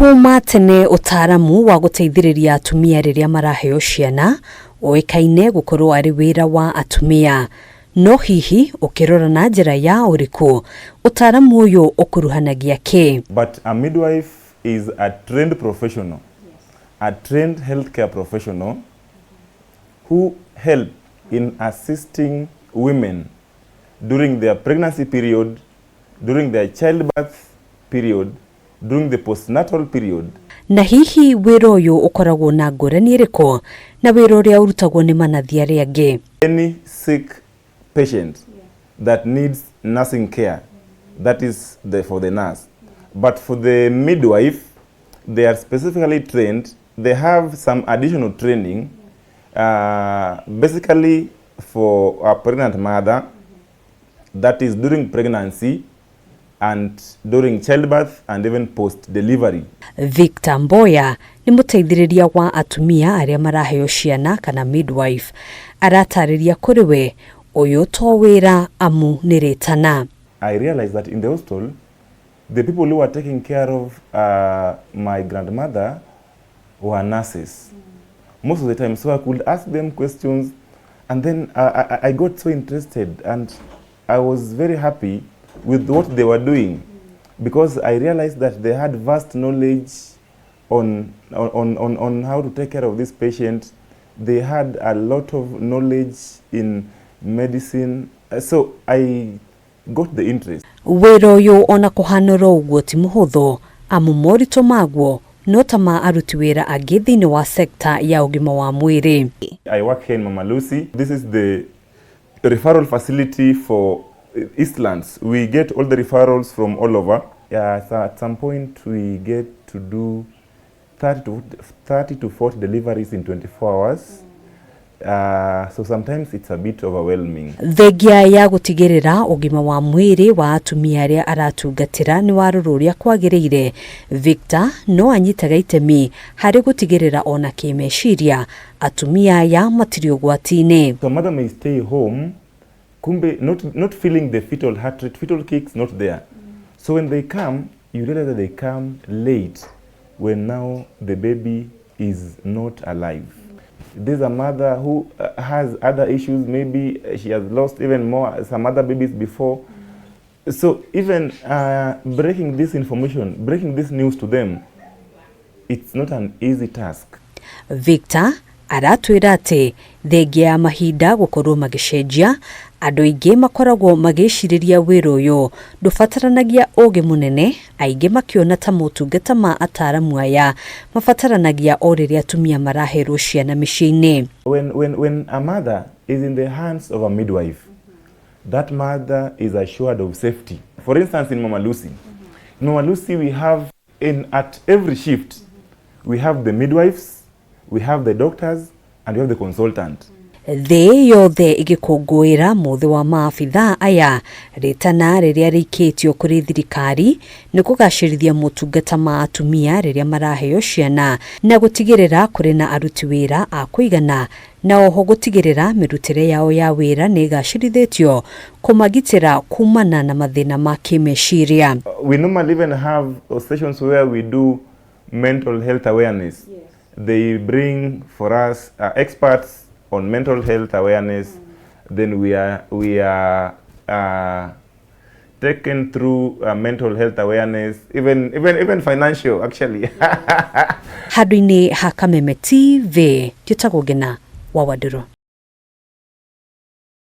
Kuma tene ũtaaramu wa gũteithĩrĩria atumia rĩrĩa maraheo ciana ũĩkaine gũkorwo arĩ wĩra wa atumia. No hihi ũkĩrora na njĩra ya ũriku, ũtaaramu ũyũ ũkuruhanagia kĩ? But a midwife is a trained professional, a trained healthcare professional who help in assisting women during their pregnancy period, during their childbirth period, during the postnatal period. Na hihi wĩra ũyũ ũkoragwo na ngũrani ĩrĩkũ na wĩra ũrĩa ũrutagwo nĩ manathi arĩa angĩ? Any sick patient that needs nursing care, that is for the nurse. But for the midwife, they are specifically trained. They have some additional training, basically for a pregnant mother, that is during pregnancy and during childbirth and even post-delivery. Victor Mboya nĩ mũteithĩrĩria wa atumia arĩa maraheo ciana kana midwife. Aratarĩria kũrĩ we ũyũ to wĩra amu nĩ rĩtana. I realized that in the hospital, the people who were taking care of my grandmother were nurses. Most of the time, so I could ask them questions, and then I got so interested, and I was very happy with what they were doing, because I realized that they had vast knowledge on how to take care of this patient. They had a lot of knowledge in medicine, so I got the interest. Wĩra ũyũ ona kũhana oro ũguo ti mũhũthũ amu moritũ maguo no ta ma aruti wĩra angĩ thĩinĩ wa sekta ya ũgima wa mwĩrĩ. I work here in Mama Lucy. This is the referral facility for Eastlands. We get all the referrals from all over. Yeah, so at some point we get to do 30 to 40 deliveries in 24 hours. So sometimes it's a bit overwhelming. Thengia ya gũtigĩrĩra ũgima wa mwĩrĩ wa atumia arĩa aratungatĩra nĩ warorwo ũrĩa kwagĩrĩire, Victor no anyitaga itemi harĩ gũtigĩrĩra ona kĩmeciria atumia aya matirĩ ũgwati-inĩ. So mother may stay home, kumbe not feeling the fetal heart rate, fetal kicks not there. So when they come, you realize that they come late when now the baby is not alive. There's a mother who has other issues, maybe she has lost even more, some other babies before. So even breaking this information, breaking this news to them, it's not an easy task. Victor aratwĩra atĩ thengia ya mahinda gũkorwo magĩcenjia, andũ aingĩ makoragwo magĩcirĩria wĩra ũyũ ndũbataranagia ũgĩ mũnene, aingĩ makĩona ta motungata ma ataramu aya mabataranagia o rĩrĩa atumia maraherwo ciana mĩciĩ-inĩ. When a mother is in the hands of a midwife, that mother is assured of safety. For instance, in Mama Lucy, in Mama Lucy we have at every shift, we have the midwives, we have the doctors, and we have the consultant. Thĩ yothe ĩgĩkũngũĩra mũthĩ wa maabithaa aya, rĩtana rĩrĩa rĩikĩtio kũrĩ thirikari nĩ kũgacĩrithia motungata ma atumia rĩrĩa maraheo ciana na gũtigĩrĩra kũrĩ na aruti wĩra a kũigana na oho gũtigĩrĩra mĩrutĩre yao ya wĩra nĩ ĩgacĩrithĩtio kũmagitĩra kumana na mathĩna ma kĩmeciria. We normally even have sessions where we do mental health awareness. They bring for us experts on mental health awareness. Then we are taken through mental health awareness, even financial, actually. Handũ-inĩ ha Kameme TV, njĩtagwo Ngena wa Wandũrũ.